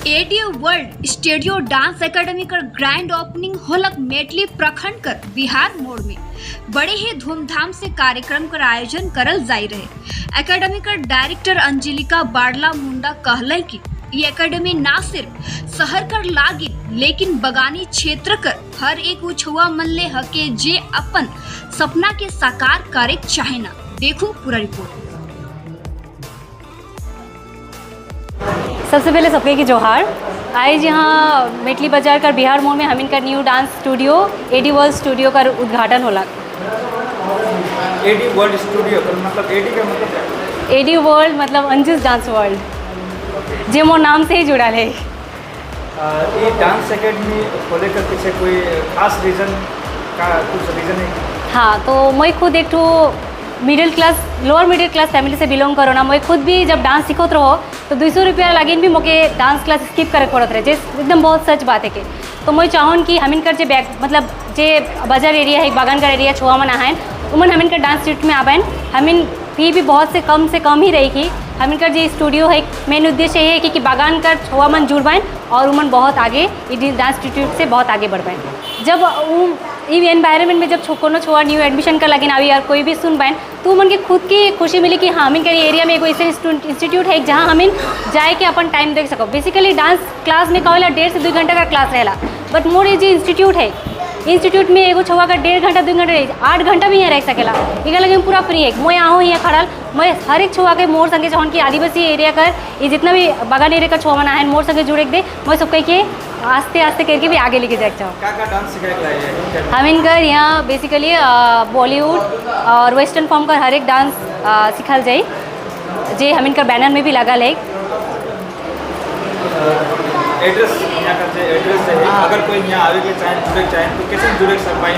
AD world studio dance academy कर grand opening होलक मेटली प्रखंड कर बिहार मोड़ में बड़े ही धूमधाम से कार्यक्रम कर आयोजन करल जाय रहे। एकेडमी कर डायरेक्टर अंजलिका बाड़ला मुंडा कहले कि ये एकेडमी ना सिर्फ शहर कर लागी, लेकिन बगानी क्षेत्र कर हर एक उछुआ मन ले हके, जे अपन सपना के साकार करे चाहेना। देखो पूरा रिपोर्ट। सबसे पहले सबके की जोहार। आज यहाँ मेटली बाजार कर बिहार मोड़ में हम इनका new dance studio AD world studio का उद्घाटन होला। एडी वर्ल्ड स्टूडियो का मतलब, एडी का मतलब क्या? एडी वर्ल्ड मतलब अंजुस डांस वर्ल्ड, जे मोर नाम से ही जुड़ा है। ये डांस एकेडमी खोले के पीछे कोई खास रीज़न का कुछ रीज़न है? हाँ, तो मैं खुद एक ठो middle class, lower middle class family से बिलोंग करो ना। मैं खुद भी जब डांस सीखत रहो तो 200 रुपया लागिन भी मोके डांस क्लास स्किप करे पड़त रहे, जे एकदम बहुत सच बात है के। तो मैं चाहूँ कि हमिन कर जे बैक, मतलब जे बाजार एरिया है, बागान का एरिया छुआ मन आहन, उमन हमिन कर डांस स्ट्रीट में आबन। हमिन फी भी बहुत से कम ही रही की। हमिन कर जे स्टूडियो है, मेन उद्देश्य ये है कि बागान कर छुआ मन जुड़ पाएँ और उमन बहुत आगे डांस इंस्टीट्यूट से बहुत आगे बढ़ पाएँ। जब ई एनवायरनमेंट में जब कोनो छुआ न्यू एडमिशन कर लगिन आवी और कोई भी सुन पाएँ, तो मन के खुद की खुशी मिली कि हाँ, हमिन के एरिया में एगो ऐसे इंस्टीट्यूट है जहाँ हमिन जाए के अपन टाइम देख सको। बेसिकली डांस क्लास में का 1.5 से 2 घंटा का क्लास रहेला, बट मोर ये जो इंस्टीट्यूट है, इंस्टीट्यूट में एगो छुआ का 1.5 घंटा, 2 घंटा रही, 8 घंटा भी यहाँ रह सकेला। इका लगे पूरा फ्री है। मैं आहूँ यहाँ खड़ल, मैं हर एक छुआ के मोर संगे चाहूँ कि आदिवासी एरिया कर ये जितना भी बागान एरिया का छुआ मना है, मोर संगे जुड़े दे। मैं सब कह के आस्ते आस्ते करके भी आगे लेके जाए चाहूँ। का का डांस सिखाए है? हम इनकर यहाँ बेसिकली बॉलीवुड और वेस्टर्न फॉर्म का हर एक डांस सिखल जाए, जे हम इनकर बैनर में भी लगल है। एड्रेस, यहाँ का जो एड्रेस है, अगर कोई यहाँ आवे के चाहे, जुड़े के चाहे, तो कैसे जुड़े सक पाए,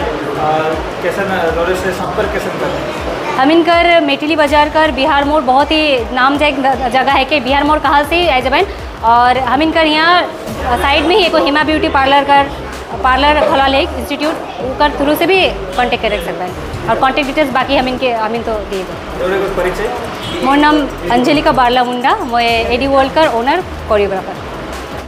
कैसे रोले से संपर्क कैसे कर? हम इनकर मेटली बाजार कर बिहार मोड़, बहुत ही नाम जगह है कि बिहार मोड़ कहाँ से आए जबन और हम इनकर यहाँ साइड में ही एक हिमा ब्यूटी पार्लर कर पार्लर खोला ले इंस्टीट्यूट, उकर थ्रू से भी कांटेक्ट कर सकते हैं और कांटेक्ट डिटेल्स बाकी हम इनके हम इन तो दिए गए। जोड़े कुछ परिचय। मोर नाम अंजलिका बारला मुंडा, मैं एडी वर्ल्ड कर ओनर, कोरियोग्राफर।